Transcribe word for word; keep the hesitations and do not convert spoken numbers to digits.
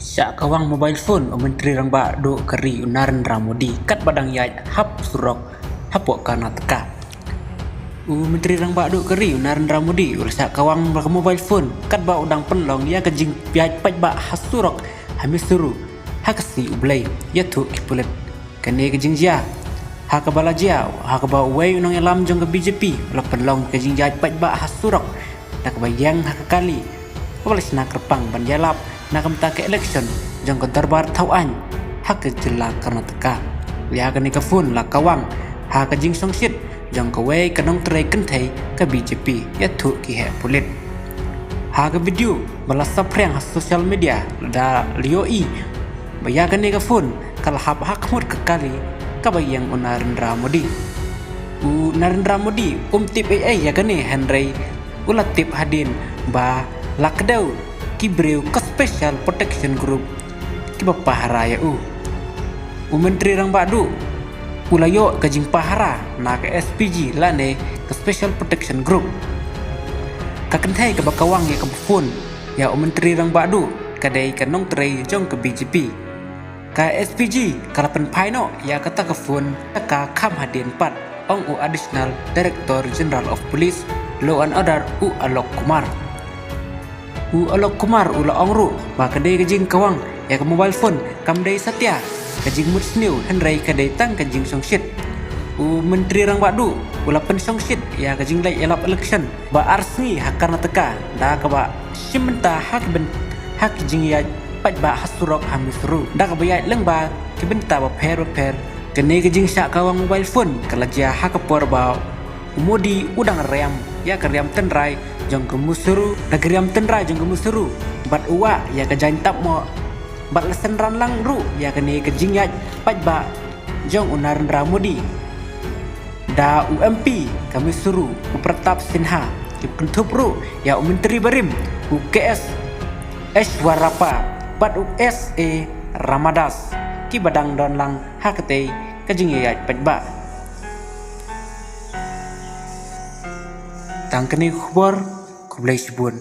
Shah kawang mobile phone u Myntri Rangbah Duh ka ri u Narendra Modi katba dang ïaid hap surok hapoh Karnataka. U Myntri Rangbah Duh ka ri u Narendra Modi u la shah kawang ka mobile phone katba u dang pynlong ïa ka jingïaid paidbah ha surok ha Mysuru ha ka sngi U Blei, ïathuh ki pulit. Kane ka jingjia ha kaba la jia ha kaba uwei u nongïalam jong ka B J P u la pynlong ka jingïaid paidbah ha surok da kaba ïeng ha ka kali kaba la shna kyrpang ban ïalap na ka bynta ka election jong ka dorbar thaw aiñ ha ka jylla Karnataka. Ïa kane ka phone la kawang ha ka jingshongshit jong kawei ka nongtrei kynthei ka B J P, ïathuh ki heh pulit. Ha ka video ba la saphriang ha social media, la da la ïohi ba ïa kane ka phone ka la hap ha khmut ka kali kaba ïeng u Narendra Modi. U Narendra Modi um tip ei ei ïa kane, hynrei u la tip hadien ba la kdew ki briew ka Special Protection Group kiba pahara ïa u. U Myntri Rangbah Duh u la ïoh ka jingpahara na ka S P G lane ka Special Protection Group. Ka kynthei kaba kawang ïa kaba phone ïa u Myntri Rangbah Duh ka dei ka nongtrei jong ka B J P. Ka S P G ka la pynphai noh ïa kata ka phone ka kham hadien pat, ong u Additional Director General of Police, Law and Order, u Alok Kumar. U Alok Kumar u la ong ruh ba ka dei ka jingkawang ïa ka mobile phone kam dei satia ka jingmut sniew, hynrei ka dei tang ka jingshongshit. U Myntri Rangbah Duh u la pynshongshit ïa ka jingleit ïalap election ba ar sngi ha Karnataka da kaba shim bynta ha ki byn ha ki jingïaid paidbah ha surok ha Mysuru da kaba ïaid lyngba ki bynta bapher bapher. Kane ka jingshah kawang mobile phone ka la jia ha ka por ba u Modi u dang riam ïa ka riam tynrai jong ka Mysuru, da ka riam tynrai jong ka Mysuru, bad u wah ïa ka jaiñ tapmoh, bad la synran lang ruh ïa kane ka jingïaid paidbah jong u Narendra Modi da u M P ka Mysuru u Pratap Sinha. Ki kynthup ruh ïa u Myntri barim u K S Eshwarappa bad u S A Ramadas kiba dang don lang ha katei ka jingïaid paidbah. Tang kane ka khubor, khublei shibun.